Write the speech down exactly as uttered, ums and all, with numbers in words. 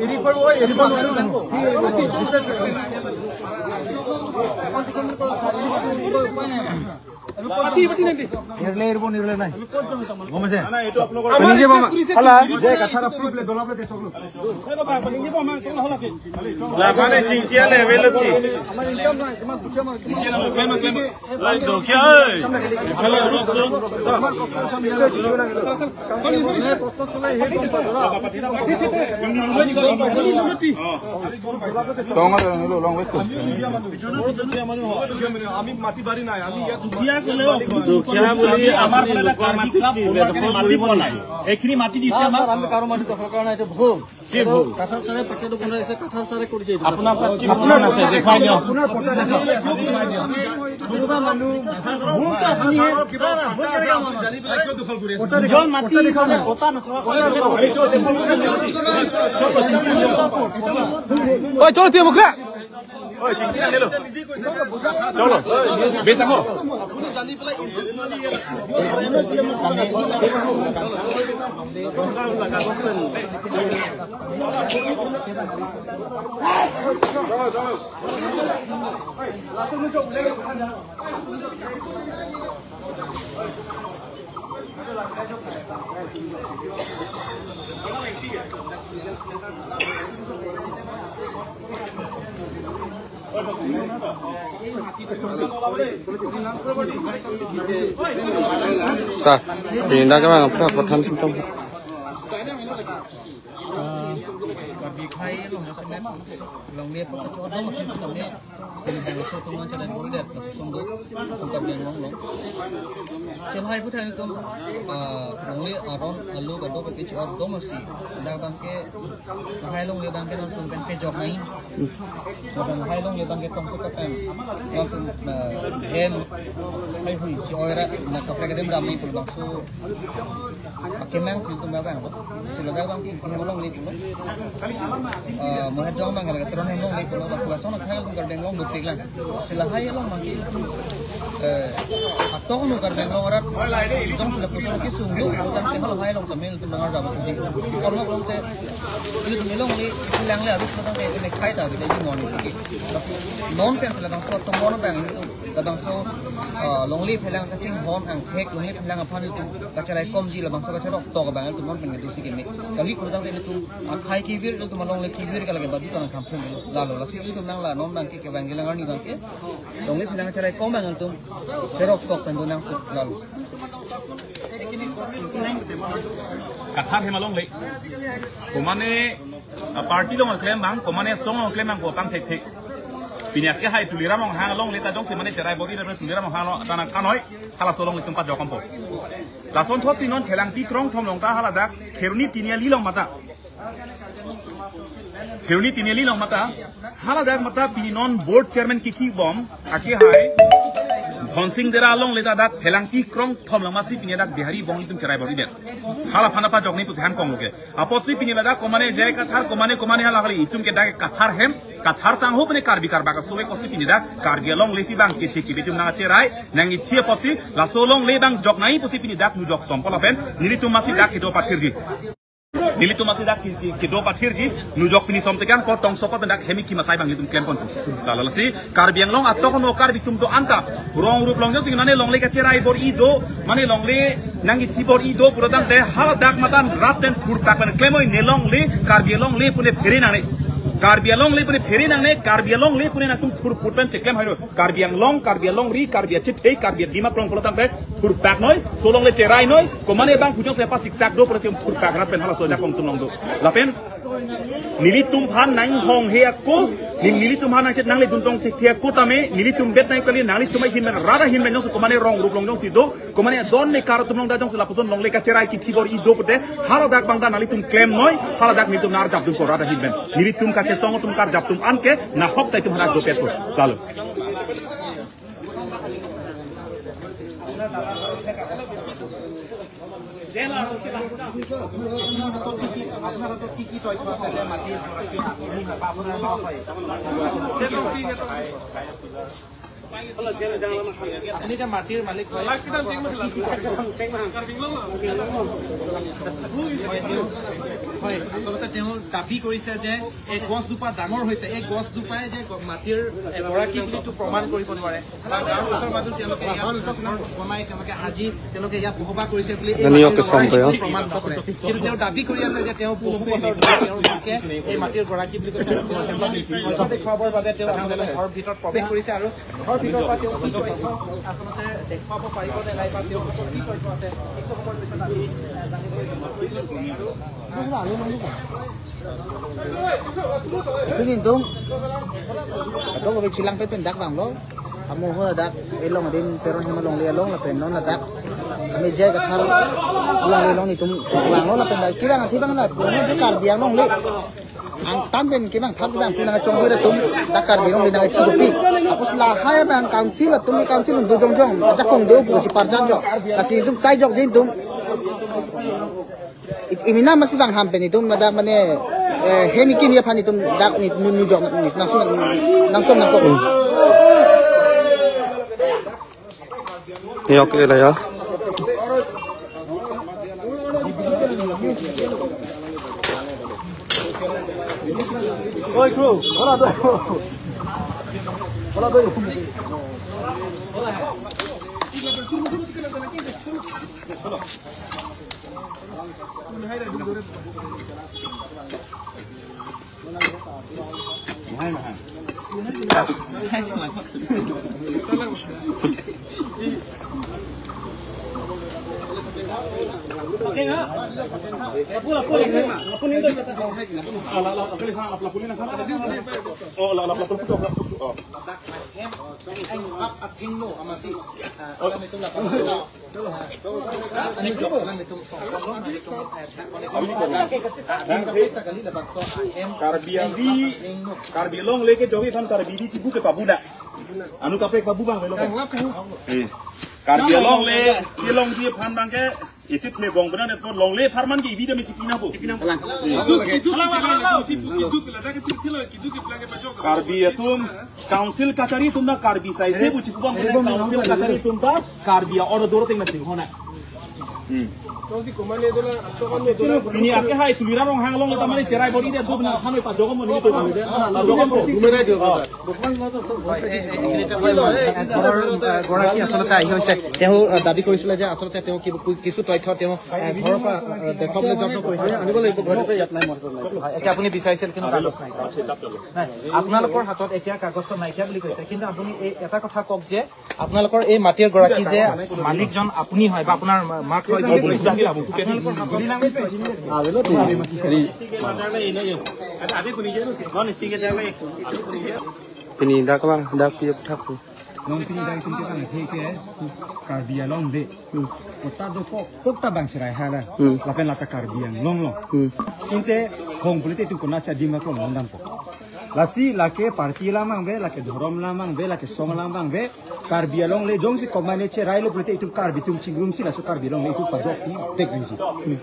এৰি পাব, এৰিব নোৱাৰো। নিৰ্লে এৰিব, নিৰ্লে নাই। গম পাইছে? নিজে বমা। হালা, যে কথা প্ৰুফ লে দলাব লে দেখক। মানে চিংকিয়া লেভেল কি? আমাৰ ইনকাম নাই, কিমান দুখীয়া মানুহ, কিমান দুখীয়া মানুহ। এই দুখীয়া, ঐ। ইফালে ৰখচোন। আমি মাটি বাৰী নাই, আমি ইয়াত দুখীয়া বুলি আমাৰ ফালে এটা কাৰ্বি ক্লাব owner কাৰণে মাটি পোৱা নাই। এইখিনি মাটি দিছে আমাক। ছাৰ, আমি কাৰো মাটি দখল কৰা নাই, এইটো ভুল। কি ভুল? কাঠাৰ ছাৰে পট্টাটো বনাই আছে, কাঠাৰ ছাৰে কৰিছে এইটো। আপোনাৰ তাত কি প্ৰমাণ আছে? দেখুৱাই দিয়ক। আপোনাৰ পট্টা দেখাওক। মিছা মানুহ। ভুলটো আপুনি হে। ভুল কেনেকে আমাৰ? নিজৰ মাটি মানে পট্টা নথকা। ঐ, চলো, তুই মুখৰা। ঐ, চিংকি আনিলো। চলো, বেচ আকৌ। Sa, pindah ke bang, apa, apa, than, than, than. Ah, Karbi Anglong jasemet, longle aphan kachedodun aphan longle, pini bangso atum nangcherai bor-idet, lapuson do, atum Karbi Anglong along. Sel hai puthan atum, ah, longle aron alo kado kachedodun asi, dak abangke, lahai longle abangke nangtum pen pejok nai. Lapen lahai longle abangke tongsekot pen, nangtum, ah, hem, haihui, si oira, na kaprek kedem ram nai pulbangso, akemang si atum abang, si ladak abangke hem longle pulo. Ah, Mohenjong abangke lake Teron hem longle pulo, bangso lason akhai atum Karbi Anglong dopik lang. Si lahai along abangke, eh, atok nu Karbi Anglong arat, dong si lapuson kesung do, dan si lahai along tame atum nangar dam atum. Karbi Anglong te, atum longle, langle abis matang te, ne khai ta, bida ji moni. Non pen si labangso atum mon abang atum. Labangso, ah, longle phelang kachinghon angthek, longle phelang aphan itum kacherai komji labangso kacherok tok abang itum non pen kedo si keme. Kali kurang itum akhai kevir itum longle kevir kalake badu tanang kampung lo. Lalo lasi itum nang la non abangke kevang kelang arni abangke longle phelang kacherai kom abang itum cherok tok pen do nang lalo. Kathar hem alongle. Komane, ah, party along klem abang, komane asong along klem abang ko tang thekthek. Pini akehai Tuliram Ronghang alongle ta jongsi mane cherai bor-i ra Tuliram Ronghang along ta nangkanoi, halaso along itum pajok kompo. Lason thotsi non Phelangpi Krongthom along ta haladak Kheroni Tiniali along mata. Kheroni Tiniali along mata, haladak mata pini non board chairman kiki bom, akehai Dhonsing Dera alongle ta dak Phelangpi Krongthom along masi pini dak Bihari Bong itum cherai bor-idet. Hala aphan ta pajok nai pusi han kong oke. Apotsi pini ladak komane J I Kathar komane komane hala kali itum ke dak Kathar hem, Kathar sangho pene Karbi Karbak aso-e kosi pini dak Karbi alongle si abangke cheki betum nangcherai, nangkethi apotsi, laso alongle abang jok nai pusi pini dak nujok sompo lapen, nelitum masi dak kedo pathirji. Nelitum masi dak ke-, ke-, kedo pathirji, nujok pini som tekang, po tongsekot dak hem kimi asai abang nelitum klem pon. Lalo lasi, Karbi Anglong atok no Karbi atum do-an ta. Rong rup along jongsi nane longle kacherai bor-i do, mane longle nangkethi bor-i do, pura tangte haladak matan rat pen phurpak pen klemnoi ne longle, Karbi alongle pune phere nangne. Karbi alongle pune phere nangne, Karbi alongle pune nangtum phurphut pen cheklem haino. Karbi Anglong, Karbi alongri, Karbi achethei, Karbi adim akrong pura tangte phurpaknoi, laso alongle cherainoi, komane abang kujong sepa siksak do pura atum phurpak rat pen halaso ajakong atum along do. Lapen, nelitum aphan nanghonghe ako, neli-, nelitum aphan nangchet nangle duntong thekthe ako tame, nelitum bet nang kali, nanglitum ahin men, rat ahin men jongsi komane rong rup along jongsi do, komane don ne kar atum along da jongsi lapuson longle kacherai kethi bor-i do pute, haladak abang da nanglitum klemnoi, haladak nelitum nar japdunpo rat ahin men. Nelitum kachesong atum karjap atum anke, nahok ta itum hadak dopetpo. Lalo. আপুনি যে মাটিৰ মালিক হয়। হয়, আচলতে তেওঁ দাবী কৰিছে যে এই গছজোপা ডাঙৰ হৈছে, এই গছজোপাই যে গ-, মাটিৰ এগৰাকী বুলিতো প্ৰমাণ কৰিব নোৱাৰে। বা গাঁৱৰ ওচৰ মাজত তেওঁলোকে ইয়াত ঘৰ বনাই, তেওঁলোকে সাজি, তেওঁলোকে ইয়াত বসবাস কৰিছে বুলি এই ধনী মাটিৰ অকে গৰাকী চম্পয়া। প্ৰমাণ নকৰে। কিন্তু তেওঁ দাবী কৰি আছে যে তেওঁ বহু বছৰ ধৰি তেওঁ লোকে এই মাটিৰ গৰাকী বুলি কৈছে। ঘৰ দেখুৱাবৰ বাবে তেওঁ আচলতে ঘৰ ভিতৰত প্ৰৱেশ কৰিছে আৰু ঘৰ ভিতৰৰ পৰা তেওঁ কি তথ্য আচলতে দেখুৱাব পাৰিব নে নাই বা তেওঁ কি তথ্য আছে, কিছু সময়ৰ পিছত আমি, এ, জানিব পাৰিম। Pini dong. Adong kave chilang pen pen dak vanglo. Amu ho dak elong adim Teron Hema longle along lapen non ladak. Kami J I Kathar longle along netum vanglo lapen dak kevang athi vang la. Puno je Karbi Anglong le. Angtan pen kevang thap vang puno chongvir atum dak Karbi Anglong le nang chidopi. Apot lahai abang council atum ke council un do jongjong. Ajakong do pu chiparjan jo. Lasi netum sai jokji netum. It-, iminam masi bang ham pen netum ladak mane, eh, hem kimi aphan netum dak ne nu nu jok ne nangsom nangkok. Hmm. Ya, oke lah ya. Oi, kru, hola do. Hola do. Karbi Anglong, Karbi Anglong le ke jogi kan Karbi di tibu ke pabuna. Anu kaprek pabu bang velo. Eh. Karbi Anglong le, Karbi Anglong di aphan bang ke, iti ple gong benar itu longle apharman ke ibi dami chipina bo. Chipina bo. Eh. Karbi atum, council kachari atum na Karbi sai se bu chipu bang council kachari atum ta Karbi a order doro ting na ting hona. Hmm. Pini ake hai Tuliram Ronghang along ta mane cherai bori de do bina thanoi pa jogom ni to. Pa jogom to. ঘৰৰ, আহ, গৰাকী আচলতে আহি হৈছে। তেওঁ, আহ, দাবী কৰিছিলে যে আচলতে তেওঁ কি-, কি-, কিছু তথ্য তেওঁ, আহ, ঘৰৰ পৰা, আহ, দেখুৱাবলৈ যত্ন কৰিছে। আনিব লাগিব, ঘৰতে ইয়াত নাই, মোৰ ওচৰত নাই। হয়, এতিয়া আপুনি বিচাৰিছিল কিন্তু কাগজ নাই। নাই, আপোনালোকৰ হাতত এতিয়া কাগজখন নাইকিয়া বুলি কৈছে, কিন্তু আপুনি এই এটা কথা কওক যে আপোনালোকৰ এই মাটিৰ গৰাকী যে মালিকজন আপুনি হয় বা আপোনাৰ মা-, মাক হয়, কি বুলি কৈছে? আপোনালোকৰ হাতত Pini dak ma, dak pi thak pu. Non pini dak itum ke tang the ke Karbi Anglong de. Hmm. Kota dokok, kota bang cherai hala. Hmm. Lapen lata Karbi Anglong lo. Hmm. Inte hong politik itum konat sa dima ko londam ko. Lasi lake party alam abang ave, lake dhorom alam abang ave, lake song alam abang ave. Karbi Anglong le jongsi komane cherai lo politik itum Karbi atum chingrum si laso Karbi Anglong le itum pajok ni tek nangji. Hmm.